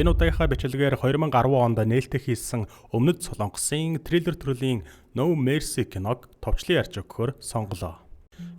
Энэ удаагийнхаа бичлэгээр 2010 онд нээлттэй хийсэн Өмнөд Солонгосын триллер төрлийн No Mercy киног товчлон ярьж өгөхөөр сонголоо.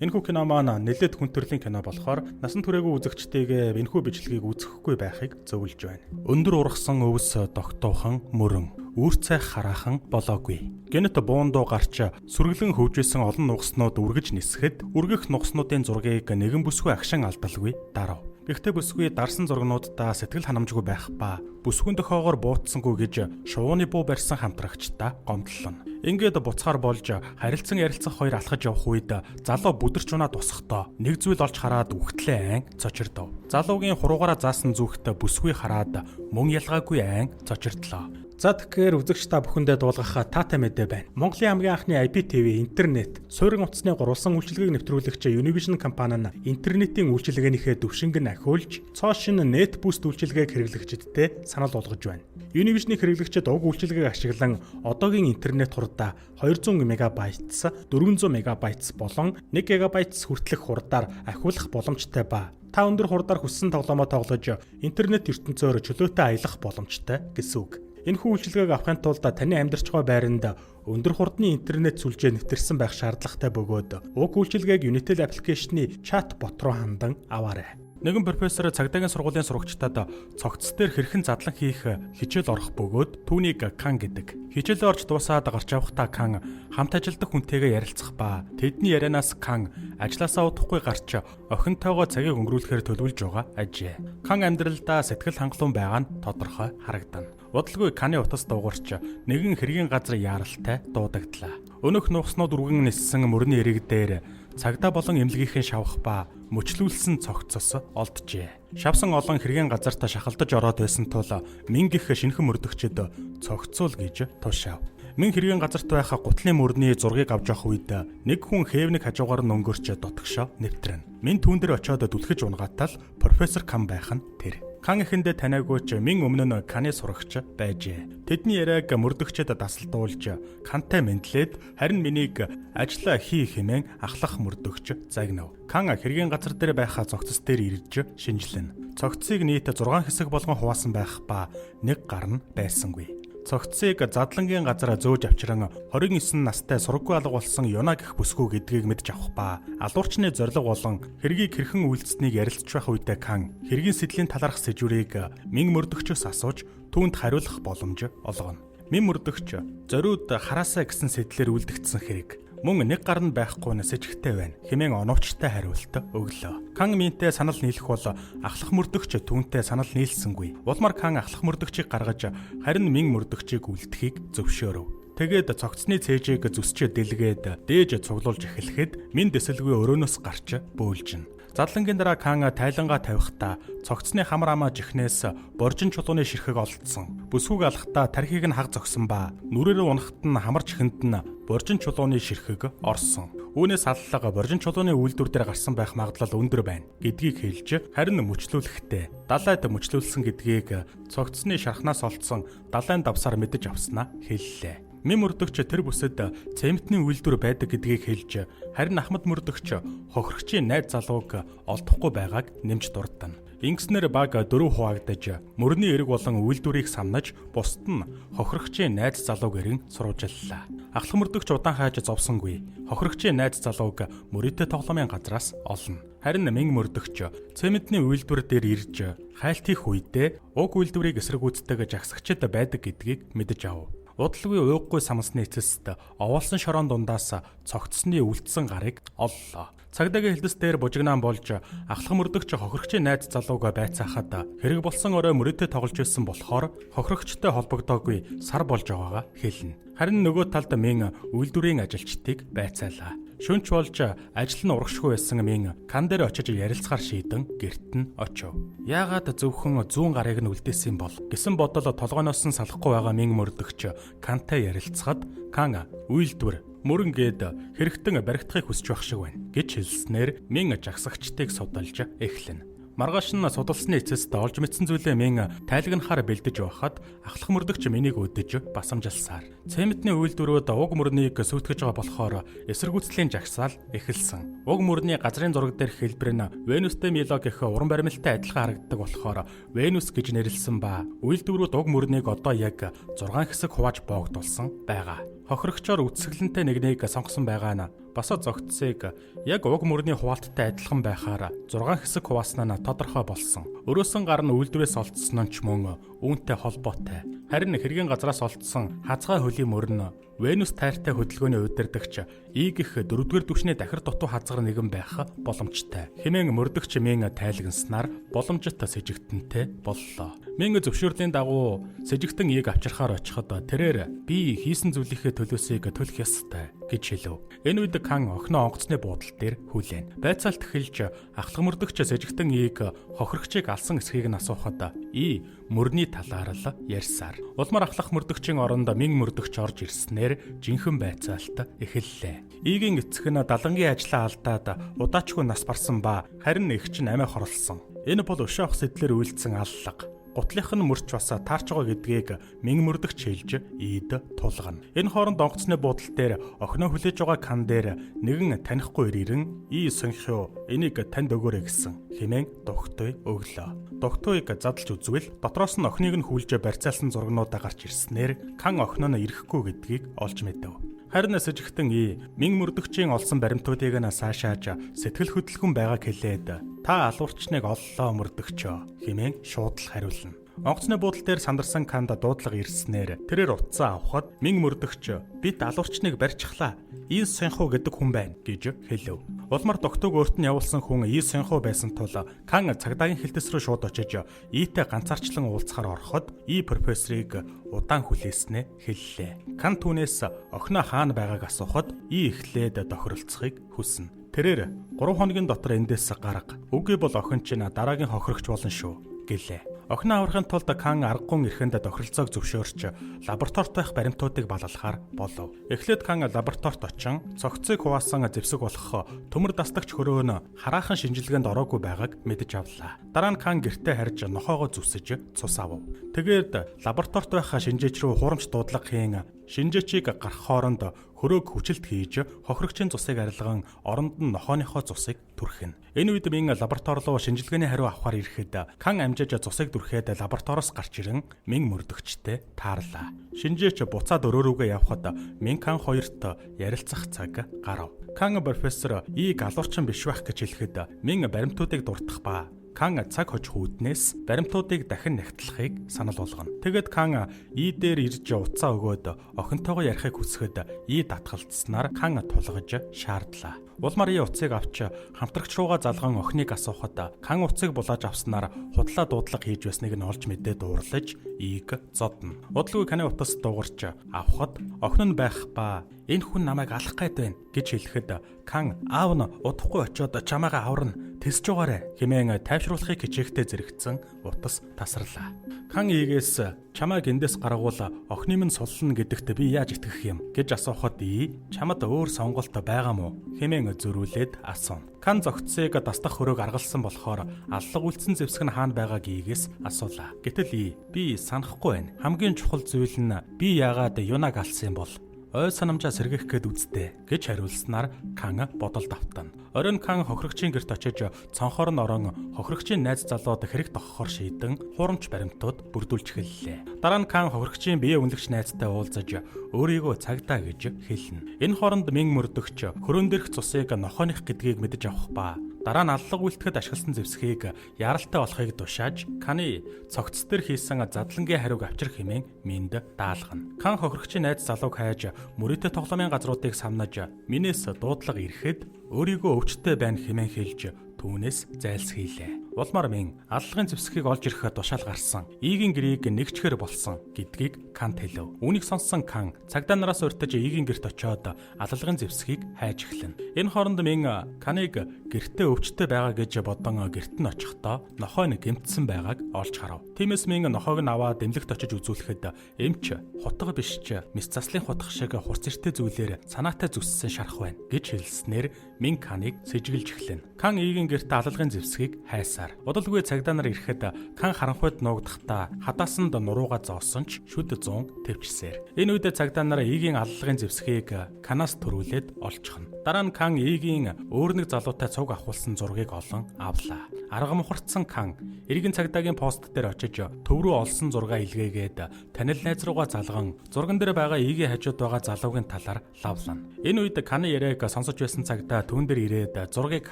Энэхүү кино маань нэлээд хүн төрлийн кино болохоор насан туршаагүй үзэгчдийг энэхүү бичлэгийг үзэхгүй байхыг зөвлөж байна. Өндөр ургасан өвс тогтуухан мөрөн үүр цайх хараахан болоогүй. Гэнэт буун дуу гарч сүргэлэн хөвжүүлсэн олон нугаснууд үргэж нисэхэд үргэх нугаснуудын зургийг нэгэн бүсгүй агшин алдалгүй дарав. Гэхдээ бүсгүй дарсан зургнууддаа сэтгэл ханамжгүй байх ба бүсгүйн дохиогоор буутсангүй гэж шувууны буу барьсан хамтрагчдаа гомдлоо. Ингээд буцахаар болж харилцан ярилцах хоёр алхаж явах үед залуу бүдэрч унаад босохдоо нэг зүйл олж хараад үхтлээ айн цочирдов. Залуугийн хуруугаараа заасан зүгт бүсгүй хараад мөн ялгаагүй айн цочирдлоо. За, тэгэхээр үзэгч та бүхэндээ дуулгах таатай мэдээ байна. Монголын хамгийн анхны IPTV интернет суурин утасны гурвалсан үйлчилгээг нэвтрүүлэгч Univision компани нь интернетийн үйлчилгээнийхээ төвшинг нь ахиулж, цоо шинэ NetBoost үйлчилгээг хэрэглэгчидтэй санал болгож байна. Univision-ы хэрэглэгчид уг үйлчилгээг ашиглан одоогийн интернет хурдаа 200 мегабайтс, 400 мегабайтс болон 1 гигабайтс хүртэлх хурдаар ахиулах боломжтой ба та өндөр хурдаар хүссэн тоглоомоо тоглож, интернет ертөнцөөр чөлөөтэй аялах боломжтой гэсэн үг. Энэхүү үйлчилгээг авахын тулд таны амьдарч байгаа байранд өндөр хурдны интернет сүлжээ нэвтэрсэн байх шаардлагатай бөгөөд уг үйлчилгээг Unitel application-ы chat bot руу хандан аваарай. Нэгэн профессор цагдаагийн сургуулийн сурагчдад цогц дээр хэрхэн задлан хийх хичээл орох бөгөөд түүнийг Кан гэдэг. Хичээлээ орж дуусаад гарч явахдаа Кан хамт ажилладаг хүнтэйгээ ярилцах ба тэдний ярианаас Кан ажлаасаа удахгүй гарч охинтойгоо цагийг өнгөрүүлэхээр төлөвлөж байгаа ажээ. Кан амьдралдаа сэтгэл хангалуун байгаа нь тодорхой харагдана. Удалгүй Каны утас дуугарч нэгэн хэргийн газар яаралтай дуудаглаа. Өнөөх нугаснууд үргэн ниссэн мөрний эрэг дээр цагдаа болон эмнэлгийнхэн шавах ба мөчлүүлсэн цогцос олджээ. Шавсан олон хэргийн газартаа шахалдаж ороод байсан тул Мингих шинэхэн мөрдөгчд цогцуул гэж тушаав. Мин хэргийн газарт байх гутлын мөрний зургийг авч явах үед нэг хүн хээвник хажуугаар нь өнгөрч дотгошоо нэвтрэнэ. Мин түүн дээр очиод түлхэж унгаатал профессор Кан байх нь тэр. Кан эхэндээ таниагүй ч мин өмнө нь Каны сурагч байжээ. Тэдний яриаг мөрдөгчд дасалдуулж, Кантай мэндлээд, харин минийг ажлаа хий хэмээн ахлах мөрдөгч загнав. Кан хэргийн газар дээр байхаа цогцос дээр ирж шинжилнэ. Цогцсыг нийт 6 хэсэг болгон хуваасан байх ба нэг гар нь байсангүй. Цогцсыг задлангийн газар зөөж авчран 29 настай сураггүй алга болсон Юна гэх бүсгүй гэдгийг мэдж авах ба алуурчны зорилго болон хэргийг хэрхэн үйлдсэнийг ярилцж байх үедээ Кан хэргийн сэдлийн талаарх сэжүүрийг Мин мөрдөгчөөс асууж, түүнд хариулах боломж олгоно. Мин мөрдөгч зориуд хараасаа гэсэн сэдлээр үлдэгдсэн хэрэг мөн нэг гар нь байхгүй нь сэжигтэй байна хэмээн оновчтой хариулт өглөө. Кан Минтэй санал нийлэх бол ахлах мөрдөгч түүнтэй санал нийлсэнгүй. Улмаар Кан ахлах мөрдөгчийг гаргаж, харин Мин мөрдөгчийг үлдэхийг зөвшөөрөв. Тэгээд цогцсны цээжийг зүсч дэлгээд дээж цуглуулж эхлэхэд Мин дэсэлгүй өрөөнөөс гарч бөөлжинэ. Задлангийн дараа Кан тайлангаа тавихтаа цогцсны хамар амаа жихнээс боржин чулууны ширхэг олдсон. Бүсгүйг алхахтаа тархийг нь хаг зогсон ба нүрээрээ унахад нь хамар чихэнд нь боржин чулууны ширхэг орсон. Үүнээс аллага боржин чулууны үйлдвэр дээр гарсан байх магадлал өндөр байна гэдгийг хэлж, харин мөчлүүлэхдээ далайд мөчлүүлсэн гэдгийг цогцсны шархнаас олдсон далайн давсаар мэдэж авснаа хэллээ. Мин мөрдөгч тэр бүсэд цементний үйлдвэр байдаг гэдгийг хэлж, харин Ахмад мөрдөгч хохирогчийн найз залууг олдохгүй байгааг нэмж дурдана. Ингэснээр баг дөрөв хуваагдаж, мөрний эрэг болон үйлдвэрийг самнаж, бусд нь хохирогчийн найз залууг эрен сурвалжлаа. Ахлах мөрдөгч удаан хайж зовсонгүй. Хохирогчийн найз залууг мөрөөдөө тоглоомын газраас олно. Харин мин мөрдөгч цементний үйлдвэр дээр ирж хайлт хийх үедээ уг үйлдвэрийг эсэргүүцдэг жагсагчид байдаг гэдгийг мэдэж ав. Удалгүй ууггүй самсны эцэст овоолсон шорон дундаас цогцсны үлдсэн гарыг оллоо. Цагдаагийн хэлдэс дээр бужигнаан болж ахлах мөрдөгч хохирогчийн найз залууг байцаахад хэрэг болсон орой мөрөөдөө тоглож байсан болохоор хохирогчтой холбогдоогүй сар болж байгаагаа хэлнэ. Харин нөгөө талд Мин үйлдвэрийн ажилчдыг байцаалаа. Шөнө ч болж ажил нь урагшгүй байсан Мин Кан дээр очиж ярилцахаар шийдэн гэрт нь очив. Яагаад зөвхөн зүүн гарыг нь үлдээсэн бол гэсэн бодол толгойноос нь салахгүй байгаа Мин мөрдөгч Кантай ярилцахад Кан үйлдвэр мөрөн гээд хэрэгтэн баригдахыг хүсэж байх шиг байна гэж хэлснээр Мин жагсагчдыг судалж эхлэнэ. Маргааш нь судалсны эцэст олж мэдсэн зүйлээ мэн тайлагнахаар бэлдэж байхад ахлах мөрдөгч миний өдөж басамжилсаар. Цементний үйлдвэрүүд уг мөрнийг сүйтгэж байгаа болохоор эсэргүүцлийн жагсаал эхэлсэн. Уг мөрний газрын зураг дээрх хэлбэр нь Венустэй Мило гэх уран баримлалтай адилхан харагддаг болохоор Венус гэж нэрлэсэн ба үйлдвэрүүд уг мөрнийг одоо яг 6 хэсэг хувааж боогдулсан байгаа. Хохирогчоор үтсгэлэнтэй нэгнийг сонгосон байгаа нь босоо зөгцсийг яг уг мөрний хуваалттай адилхан байхаар 6 хэсэг хуваасан нь тодорхой болсон. Өрөөсөн гар нь үйлдвэрээс олдсон нь ч мөн үүнтэй холбоотой. Харин хэргийн газраас олдсон хазгай хөлийн мөр нь Венус тайртай хөдөлгөөний удирдагч Игэх дөрөвдүгээр түвшний дахир дутуу хазгар нэгэн байх боломжтой. Хэмээн мөрдөгч мэн тайлагнаснаар боломжтой сэжигтэнтэй боллоо. Мэн зөвшөөрлийн дагуу сэжигтэн Иг авчирхаар очиход тэрээр би хийсэн зүйлийнхээ төлөөсийг төлөх ёстой гэж хэлв. Энэ үед Кан охиноо онгоцны буудал дээр хүлээн. Байцаалт эхэлж ахлах мөрдөгч сэжигтэн Иг хохирогчийг алсан эсхийг нь асуухад И мөрний талаар л ярьсаар. Улмаар ахлах мөрдөгчийн оронд мэн мөрдөгч орж ирснээр жинхэнэ байцаалт эхэллээ. Игийн эцэг нь далангийн ажлаа алдаад удаачгүй нас барсан ба харин эгч нь амиа хорлсон. Энэ бол өшөө ах сэдлэр үйлдсэн аллага. Гутлынх нь мөрч бас таарч байгаа гэдгийг мэн мөрдөгч хэлж ийд тулгана. Энэ хооронд онгоцны буудал дээр охиноо хүлээж байгаа кан дээр нэгэн танихгүй ирэн "И Сөнхё энийг танд өгөөрэй" гэсэн хэмээн дугтой өглөө. Дугтойг задлж үзвэл дотроос нь охиныг нь хүлж барьцаалсан зургнуудаа гарч ирснээр кан охиноо нь ирэхгүй гэдгийг олж мэдэв. Харин сэжигтэн И мэн мөрдөгчийн олсон баримтуудыг нь саашааж сэтгэл хөдлөхөн байгааг хэлээд та алуурчныг оллоо мөрдөгчөө хэмээн шууд л хариулна. Онгоцны буудал дээр сандарсан канда дуудлага ирснээр тэрээр утсаа авахад мэн мөрдөгч бид алуурчныг барьчихлаа. И Сэнху гэдэг хүн байна гэж хэлв. Улмаар доктог өөрт нь явуулсан хүн И Сэнху байсан тул Кан цагдаагийн хэлтэс рүү шууд очиж Итэй ганцаарчлан уулзахаар ороход И профессорыг удаан хүлээснээ хэллээ. Кан түүнээс охиноо хаана байгааг асуухад И эхлээд тохиролцохыг хүснэ. Тэрээр 3 хоногийн дотор эндээс гарга. Үгүй бол охин чинь дараагийн хохирогч болно шүү гэлээ. Охиноо аврахын тулд Кан аргагүй эрхэнд тохиролцоог зөвшөөрч лабораторид байх баримтуудыг балалахаар болов. Эхлээд Кан лабораторид очин цогцыг хуваасан зэвсэг болох төмөр дастагч хөрөө нь хараахан шинжилгээнд ороогүй байгааг мэдэж авлаа. Дараа нь Кан гэртээ харж нохоогоо зүсэж цус авав. Тэгээд лабораторид байх шинжээч рүү хуурамч дуудлага хийн шинжээчийг гарах хооронд хөрөөг хүчилт хийж хохирогчийн цусыг арилган оронд нь нохооныхоо цусыг түрхэнэ. Энэ үед мэн лаборатори руу шинжилгээний хариу авахар ирэхэд Кан амжиж цусыг дүрхэд лабораториос гарч ирэн мэн мөрдөгчтэй таарлаа. Шинжээч буцаад өрөө рүүгээ явхад мэн Кан хоёрт ярилцах цаг гарав. Кан профессор Ийг алуурчин биш байх гэж хэлэхэд мэн баримтуудыг дуртах ба Кан цаг хожих үүднээс баримтуудыг дахин нягтлахыг санал болгоно. Тэгээд Кан И дээр ирж утсаа өгөөд охинтойгоо ярихыг хүсэхэд И татгалцснаар Кан тулгаж шаардлаа. Улмаар И утсыг авч хамтрагч руугаа залган охиныг асуухад Кан утсыг булааж авснаар худлаа дуудлага хийж байсныг нь олж мэдээд уурлаж Ийг зодно. Удалгүй Каны утас дуугарч авахад охин нь байх ба энэ хүн намайг алах гээд байна гэж хэлэхэд Кан аав нь удахгүй очиод чамайгаа аварна тэсэж байгаарэ хэмээн тайвшруулахыг хичээхдээ зэрэгцсэн утас тасарлаа. Кан Игээс чамайг эндээс гаргуул охины минь суллана гэдэгт би яаж итгэх юм гэж асуухад И чамд өөр сонголт байгаа мó хэмээн зөрүүлээд асууна. Кан зөгцсийг дастах хөрөөг аргалсан болохоор аллаг үлдсэн зэвсэг нь хаана байгааг Игээс асуулаа. Гэтэл И би санахгүй байна. Хамгийн чухал зүйл нь би яагаад Юнаг алсан юм бол ой санамжаа сэргээх гээд үздээ гэж хариулснаар Кан бодолд автана. Оройн Кан хохирогчийн гэрт очиж цонхоор нь орон хохирогчийн найз залууд хэрэг тохохоор шийдэн хуурамч баримтууд бүрдүүлж эхэллээ. Дараа нь Кан хохирогчийн бие үнэлэгч найзтай уулзаж өөрийгөө цагдаа гэж хэлнэ. Энэ хооронд мэн мөрдөгч хөрөн дээрх цусыг нохооных гэдгийг мэдэж авах ба дараа нь аллаг үйлдэхэд ашигласан зэвсгийг яралтай болохыг тушааж Каны цогц дээр хийсэн задлангийн хариуг авчрах хэмээн минд даалгана. Кан хохирогчийн найз залууг хайж мөрөөдө тоглоомын газруудыг самнаж минээс дуудлага ирэхэд өөрийгөө өвчтөй байна хэмээн хэлж түүнээс зайлсхийлээ. Улмаар мэн аллагын зэвсгийг олж ирэхэд тушаал гарсан. Игийн гэрийг нэгчхэр болсон гэдгийг Кант хэлв. Үүнийг сонссон Кан цагдаа нараас урьдаж Игийн гэрт очиод аллагын зэвсгийг хайж эхлэнэ. Энэ хооронд мэн Каныг гэртээ өвчтөй байгаа гэж бодон гэрт нь очихдоо нохой нь гэмтсэн байгааг олж харав. Тиймээс мэн нохойг нь аваад эмнэлэгт очиж үзүүлэхэд эмч хутга биш ч мэс заслын хутга шиг хурц эртээ зүйлээр санаатай зүссэн шарах байна гэж хэлснээр мэн Каныг сэжиглэж эхлэнэ. Кан Игийн гэрт аллагын зэвсгийг хайсан. байсаар. Удалгүй цагдаа нар ирэхэд Кан харанхуйд нуугдахдаа хадаасанд нурууга зоосон ч шүд 100 төвчсээр. Энэ үед цагдаа нар Игийн аллагын зэвсгийг Канаас төрүүлээд олчихно. Дараа нь Кан Игийн өөр нэг залуутай цуг авахулсан зургийг олон авлаа. Арга мухарцсан Кан эргэн цагдаагийн пост дээр очиж төв рүү олсон зургаа илгээгээд танил найз руугаа залган зурган дээр байгаа Игийн хажууд байгаа залуугийн талаар лавлана. Энэ үед Каны яриаг сонсож байсан цагдаа түүн дээр ирээд зургийг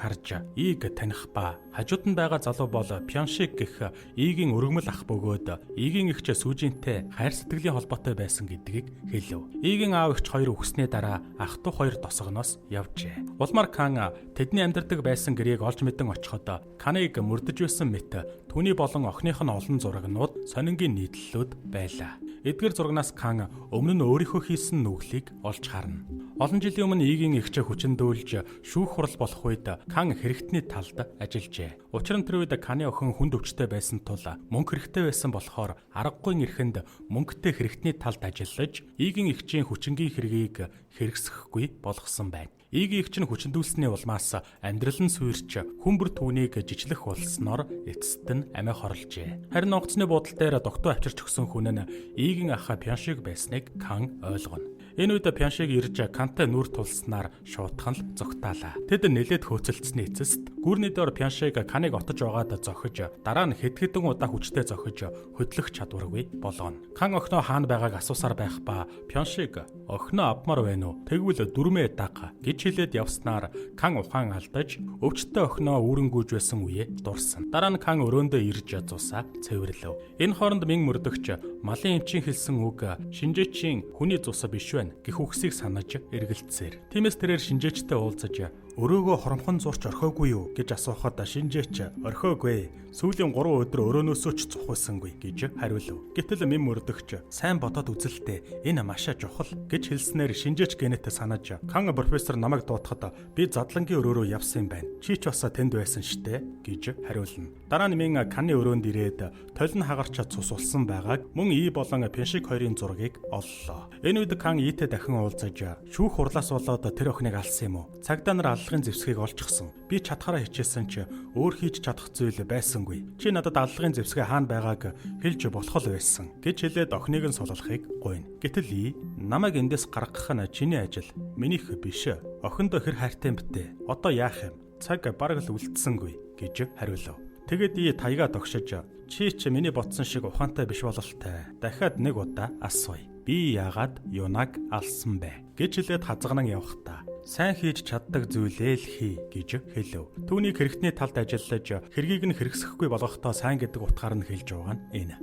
харж Ийг таних ба хажууд нь байгаа залуу бол Пёншиг гэх Игийн өргөмөл ах бөгөөд Игийн эгч Сүжинтэй хайр сэтгэлийн холбоотой байсан гэдгийг хэлв. Игийн аав эгч хоёр үхсний дараа ах トゥ хоёр тосгоноос явжээ. Улмаар Кан тэдний амьдардаг байсан гэрээг олж мэдэн очиход Каныг мөрдөж байсан мэт түүний болон охиных нь олон зурагнууд сонингийн нийтлэлүүд байлаа. Эдгээр зурагнаас Кан өмнө нь өөрийнхөө хийсэн нүглийг олж харна. Олон жилийн өмнө Игийн эгчээ хүчиндүүлж шүүх хурал болох үед Кан хэрэгтний талд ажиллажээ. Учир нь тэр үед Каны охин хүнд өвчтэй байсан тул мөнгө хэрэгтэй байсан болохоор аргагүй эрхэнд мөнгөтэй хэрэгтний талд ажиллаж Игийн эгчийн хүчингийн хэргийг хэрэгсэхгүй болгосон байна. Игийн эгч нь хүчиндүүлсний улмаас амьдрал нь сүйрч хүн бүр түүнийг жичлэх болсноор эцэст нь амиа хорложээ. Харин онгоцны буудал дээр догтуу авчирч өгсөн хүн нь Игийн ах Пёншиг байсныг Кан ойлгоно. Энэ үед Пяншиг ирж Кантай нүр тулснаар шуутхан л зугтаалаа. Тэд нэлээд хөөцөлдсөний эцэст гүрний дор Пяншиг Каныг отож байгаад зохиж дараа нь хэд хэдэн удаа хүчтэй зохиж хөдлөх чадваргүй болгоно. Кан охиноо хаана байгааг асуусаар байх ба Пяншиг охиноо авмаар байна уу? Тэгвэл дүрмээ даг гэж хэлээд явснаар Кан ухаан алдаж өвчтөй охиноо үүрэнгүйж байсан үе дурсан. Дараа нь Кан өрөөндөө ирж зусаа цэвэрлэв. Энэ хооронд мэн мөрдөгч малын эмчийн хэлсэн үг шинжээчийн хүний цус биш байна гэх үгсийг санаж эргэлцсээр. Тиймээс тэрээр шинжээчтэй уулзаж өрөөгөө хоромхон зурч орхиогүй юу гэж асуухад шинжээч орхиогүй. Сүүлийн 3 өдөр өрөөнөөсөө ч цухуйсангүй гэж хариулв. Гэтэл мэм мөрдөгч сайн бодоод үзэлтэй энэ машаа чухал гэж хэлснээр шинжээч генетэ санаж Кан профессор намайг дуутахад би задлангийн өрөө рүү явсан юм байна. Чи ч бас тэнд байсан штэ гэж хариулна. Дараа нь мэн Каны өрөөнд ирээд толин хагарч цус улсан байгааг мөн И болон Пеншиг хоёрын зургийг оллоо. Энэ үед Кан Итэй дахин уулзаж шүүх хурлаас болоод тэр охиныг алсан юм уу? Цагдаа нар аллагын зэвсгийг олчихсон. Би чадхаараа хичээсэн ч өөр хийж чадах зүйл байсангүй. Чи надад аллагын зэвсгээ хаана байгааг хэлж болох л байсан гэж хэлээд охиныг нь суллахыг гуйна. Гэтэл И намайг эндээс гаргах нь чиний ажил, минийх биш. Охиндоо хэр хайртай юм бтэ. Одоо яах юм? Цаг бараг л үлдсэнгүй гэж хариулв. Тэгээд И таяга тогшиж чи ч миний бодсон шиг ухаантай биш бололтой. Дахиад нэг удаа асууя. Би яагаад Юнаг алсан бэ гэж хэлээд хазганан явхдаа сайн хийж чаддаг зүйлээ л хий гэж хэлв. Түүнийг хэрэгтний талд ажиллаж хэргийг нь хэрэгсэхгүй болгохдоо сайн гэдэг утгаар нь хэлж байгаа нь энэ.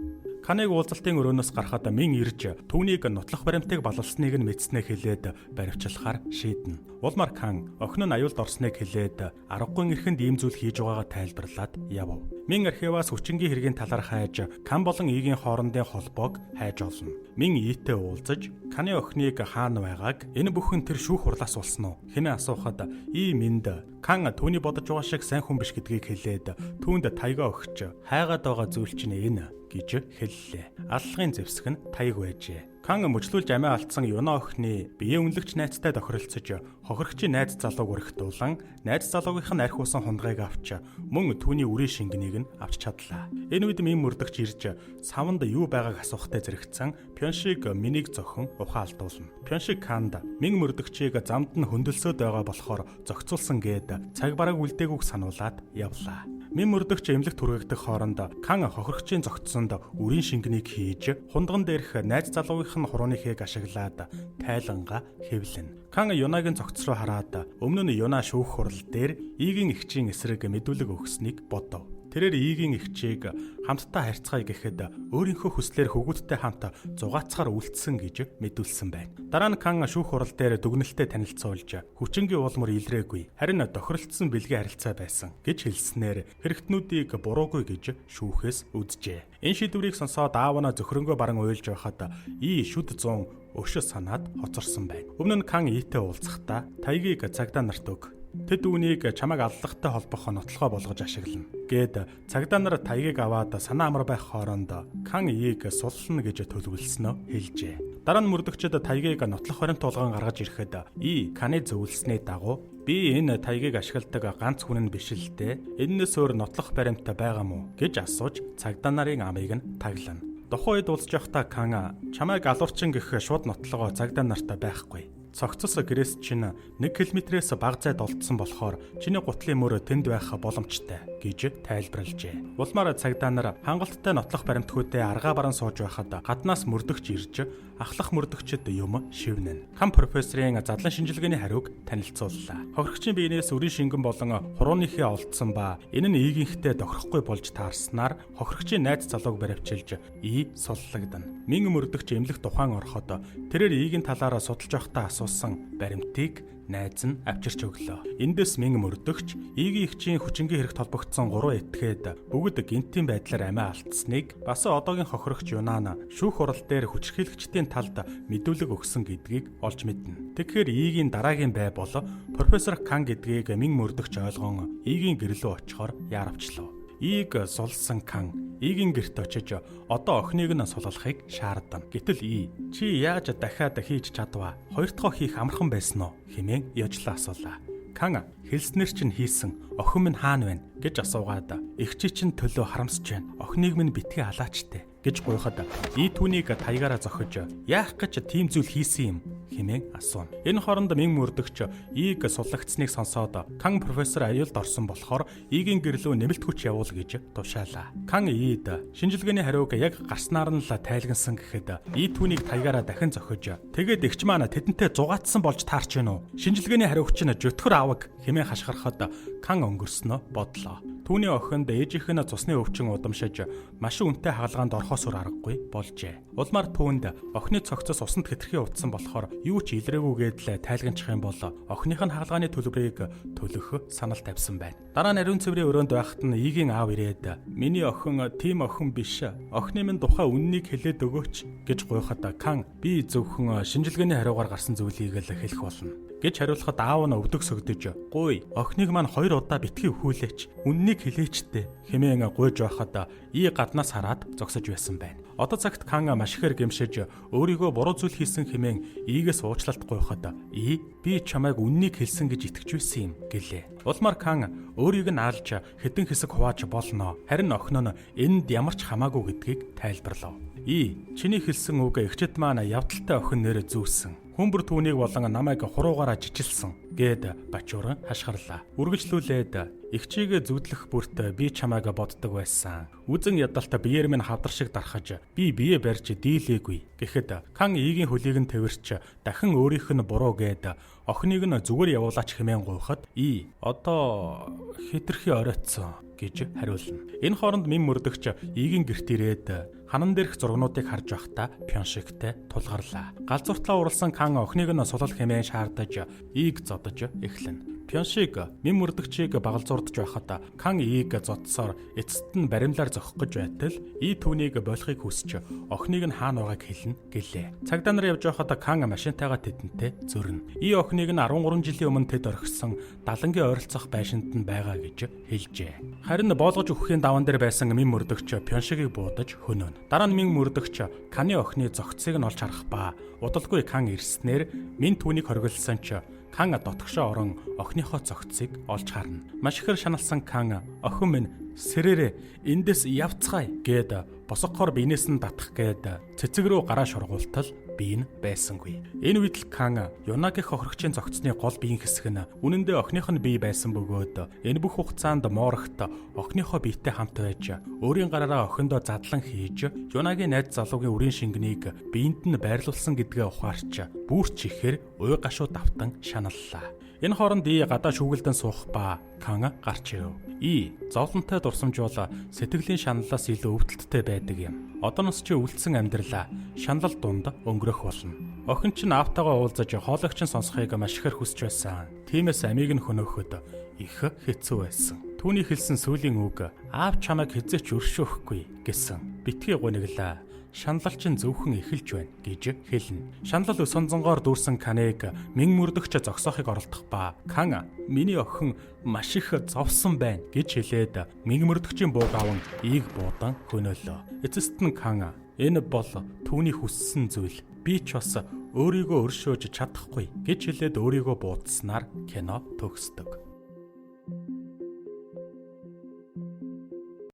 Каныг уулзалтын өрөөнөөс гарахад мэн ирж түүнийг нутлах баримтыг балалсныг нь мэдснээ хэлээд баривчлахаар шийднэ. Улмаар Кан охин нь аюулд орсныг хэлээд аргагүй эрхэнд ийм зүйл хийж байгаагаа тайлбарлаад явв. Мин архиваас хүчингийн хэргийн талаар хайж Кан болон Игийн хоорондын холбоог хайж олно. Мин Итэй уулзаж Каны охиныг хаана байгааг энэ бүхэн тэр шүүх хурлаас болсон уу хэмээн асуухад И минд Кан түүний бодож байгаа шиг сайн хүн биш гэдгийг хэлээд түүнд таяга өгч хайгаад байгаа зүйл чинь энэ гэж хэллээ. Аллагын зэвсэг нь таяг байжээ. Кан мөчлүүлж амиа алдсан Юна охины бие үнэлэгч найзтай тохиролцож хохирогчийн найз залууг өргөтүүлэн найз залуугийнх нь архи усан хундгайг авч мөн түүний үрийн шингэнийг нь авч чадлаа. Энэ үед мэн мөрдөгч ирж саванд юу байгааг асуухтай зэрэгцэн Пёншиг минийг зохин ухаан алдуулна. Пёншиг Канд мэн мөрдөгчийг замд нь хөндлөсөд байгаа болохоор зохицуулсан гээд цаг бараг үлдээгүйг сануулад явлаа. Мэн мөрдөгч эмнэлэгт хүргэгдэх хооронд Кан хохирогчийн зогтсонд үрийн шингэнийг хийж хундган дээрх найз залуугийнх нь хурууны хээг ашиглаад тайлангаа хэвлэнэ. Кан Юнагийн зогтс руу хараад өмнө нь Юна шүүх хурал дээр Игийн эгчийн эсрэг мэдүүлэг өгсөнийг бодов. Тэрээр Игийн эгчийг хамтдаа харьцгаая гэхэд өөрийнхөө хүслээр хөвгүүдтэй хамт зугаацахаар үлдсэн гэж мэдүүлсэн байна. Дараа нь Кан шүүх хурал дээр дүгнэлтэд танилцуулж хүчингийн уулмөр илрээгүй харин тохиролцсон бэлгийн харилцаа байсан гэж хэлснээр хэрэгтнүүдийг буруугүй гэж шүүхээс үзжээ. Энэ шийдвэрийг сонсоод аавна зөхрөнгөө баран уйлж байхад И шүд 100 өшөө санаад хоцорсон байна. Өмнө нь Кан Итэй уулзахдаа таягийг цагдаа нарт өг. Тэд үүнийг чамайг аллахтай холбох нотлохоо болгож ашиглана. Гээд цагдаа нар таягийг аваад санаа амар байх хооронд Кан Ийг суллана гэж төлөвлөснөө хэлжээ. Дараа нь мөрдөгчд таягийг нотлох баримт тулган гаргаж ирэхэд И Каны зөвлөсний дагуу би энэ таягийг ашигладаг ганц хүн нь биш л дээ. Энэнээс өөр нотлох баримттай байгаа мó гэж асууж цагдаа нарын амыг нь таглана. Тухайн үед уулзж байхдаа Кан чамайг алуурчин гэх шууд нотлогоо цагдаа нартай байхгүй. Цогцос гэрээс чинь 1 км-ээс бага зайд олдсон болохоор чиний гутлын мөр тэнд байх боломжтой гэж тайлбарлажээ. Улмаар цагдаа нар хангалттай нотлох баримтгүйдээ аргаа баран сууж байхад гаднаас мөрдөгч ирж ахлах мөрдөгчд юм шивнэн. Кан профессорын задлан шинжилгээний хариуг танилцууллаа. Хохирогчийн биенээс өрийн шингэн болон хурууныхээ олдсон ба энэ нь ийгэнхтэй тохирохгүй болж таарснаар хохирогчийн найз залууг баривчилж И суллагдана. Мин мөрдөгч эмнэлэгт ухаан ороход тэрээр ийгийн талаараа судалж байхдаа асуусан баримтыг найз нь авчирч өглөө. Эндээс мин мөрдөгч ийгийн эгчийн хүчингийн хэрэгт холбогдсон 3 этгээд бүгд гинтийн байдлаар амиа алдсныг бас одоогийн хохирогч Юнан шүүх хурал дээр хүчирхийлэгчдийн талд мэдүүлэг өгсөн гэдгийг олж мэднэ. Тэгэхээр ийгийн дараагийн бай бол профессор Кан гэдгийг мин мөрдөгч ойлгон ийгийн гэрлөө очихоор яаравчлав. Ийг сулсан Кан Игийн гэрт очиж одоо охиныг нь суллахыг шаардана. Гэтэл И чи яаж дахиад хийж чадваа? Хоёр дахь хийх амархан байсан уу? Хэмээн яжлаа асуулаа. Кан хэлснэр чинь хийсэн охин минь хаана байна гэж асуугаад эгчий чинь төлөө харамсаж байна. Охиныг минь битгий алаачтай гэж гуйхад И түүнийг таягаараа зохиж яах гэж тийм зүйл хийсэн юм хэмээн асууна. Энэ хооронд мин мөрдөгч Ийг суллагдсныг сонсоод Кан профессор аюулд орсон болохоор Игийн гэрлөө нэмэлт хүч явуул гэж тушаалаа. Кан Ид шинжилгээний хариуг яг гарснаар нь л тайлгансан гэхэд И түүнийг таягаараа дахин зохиж тэгээд эгч маань тэдэнтэй зугаацсан болж таарч гин үү? Шинжилгээний хариуг чинь жөтгөр аваг хэмээн хашгирахад Кан өнгөрснөө бодлоо. Түүний охинд ээжийнх нь цусны өвчин удамшиж маш үнэтэй хагалгаанд орохоос өөр аргагүй болжээ. Улмаар түүнд охины цогцос усанд хэтэрхий утсан болохоор юу ч илрээгүйгээд л тайлганчих юм бол охиных нь хагалгааны төлбөрийг төлөх санал тавьсан байна. Дараа нь ариун цэврийн өрөөнд байхад нь Игийн аав ирээд миний охин тийм охин биш. Охины минь тухай үннийг хэлээд өгөөч гэж гуйхад Кан би зөвхөн шинжилгээний хариугаар гарсан зүйлийг л хэлэх болно гэж хариулахад аав нь өвдөг сөгдөж гуй охиныг маань 2 удаа битгий өхүүлээч үннийг хэлээчтэй хэмээн гуйж байхад И гаднаас хараад зогсож байсан байна. Одоо цагт Кан маш ихээр гэмшиж өөрийгөө буруу зүйл хийсэн хэмээн Игээс уучлалт гуйхад И би чамайг үннийг хэлсэн гэж итгэж байсан юм гэлээ. Улмаар Кан өөрийг нь алж хэдэн хэсэг хувааж болно. Харин охин нь энд ямар ч хамаагүй гэдгийг тайлбарлав. И чиний хэлсэн үг эгчэд маань явдалтай охин нэр зүүсэн. Хүмүүр түүнийг болон намайг хуруугаараа жижилсэн гээд Бачууран хашгирлаа. Үргэлжлүүлээд эгчийгээ зүудлэх бүрт би чамайг боддог байсан. Үзэн ядалт биеэр минь хавдар шиг дархаж би бие барьж дийлээгүй гэхэд Кан Игийн хөлийг нь тэрч дахин өөрийнх нь буруу гээд охиныг нь зүгээр явуулаач хэмээн гуйхад И одоо хэтэрхий оройтсон гэж хариулна. Энэ хооронд мин мөрдөгч Игийн гэрт ирээд ханан дээрх зургнуудыг харж байхдаа Пёншигтэй тулгарлаа. Галзууртлаа уралсан Кан охиныг нь сулал хэмээн шаардаж Ийг зодож эхлэнэ. Пёншиг мин мөрдөгчийг багалзуурдж байхад Кан Ийг зодсоор эцэст нь баримлаар зохих гэж байтал И түүнийг болохыг хүсч охиныг нь хаана байгааг хэлнэ гэлээ. Цагдаа нар явж байхад Кан машинтайгаа тэдэнтэй зөрнө. И охиныг нь 13 жилийн өмнө тэд орхисон далангийн ойролцоох байшинд нь байгаа гэж хэлжээ. Харин боолгож өгөхийн даван дээр байсан мин мөрдөгч Пёншигийг буудаж хөнөөнө. Дараа нь мин мөрдөгч Каны охины зохицыг нь олж харах ба удалгүй Кан ирснээр мин түүнийг хоригдсон ч Кан дотгошоо орон охиныхоо цогцыг олж харна. Маш ихээр шаналсан Кан охин минь сэрээрээ эндээс явцгаая гээд босгохоор биенээс нь татах гээд цэцэг рүү гараа шургуултал бие нь байсангүй. Энэ үед л Кан Юнагих хохирогчийн зогцсны гол биеийн хэсэг нь үнэндээ охиных нь бие байсан бөгөөд энэ бүх хугацаанд Морогт охиныхоо биетэй хамт байж өөрийн гараараа охиндоо задлан хийж Юнагийн найз залуугийн үрийн шингэнийг биеинд нь байрлуулсан гэдгээ ухаарч бүрч ихээр уй гашуу давтан шаналлаа. Энэ хооронд И гадаа шүүгэлдэн суух ба Кан гарч ирэв. И зовлонтой дурсамж бол сэтгэлийн шаналлаас илүү өвдөлттэй байдаг юм. Одооноос чи үлдсэн амьдралаа шаналл дунд өнгөрөх болно. Охин чинь аавтайгаа уулзаж хоолойч нь сонсохыг маш ихээр хүсэж байсан. Тиймээс амийг нь хөнөөхөд их хэцүү байсан. Түүний хэлсэн сүүлийн үг аав чамайг хэзээ ч өршөөхгүй гэсэн. Битгий гуниглаа. Шаналл чинь зөвхөн эхэлж байна" гэж хэлнэ. Шаналл өс онзонгоор дүүрсэн Каныг мэн мөрдөгч зогсоохыг оролдох ба Кан "Миний охин маш их зовсон байна" гэж хэлээд мэн мөрдөгчийн бууг аван ийг буудан хөнөөлөө. Эцэст нь Кан "Энэ бол түүний хүссэн зүйл. Би ч бас өөрийгөө өршөөж чадахгүй" гэж хэлээд өөрийгөө буудсанаар кино төгсдөг.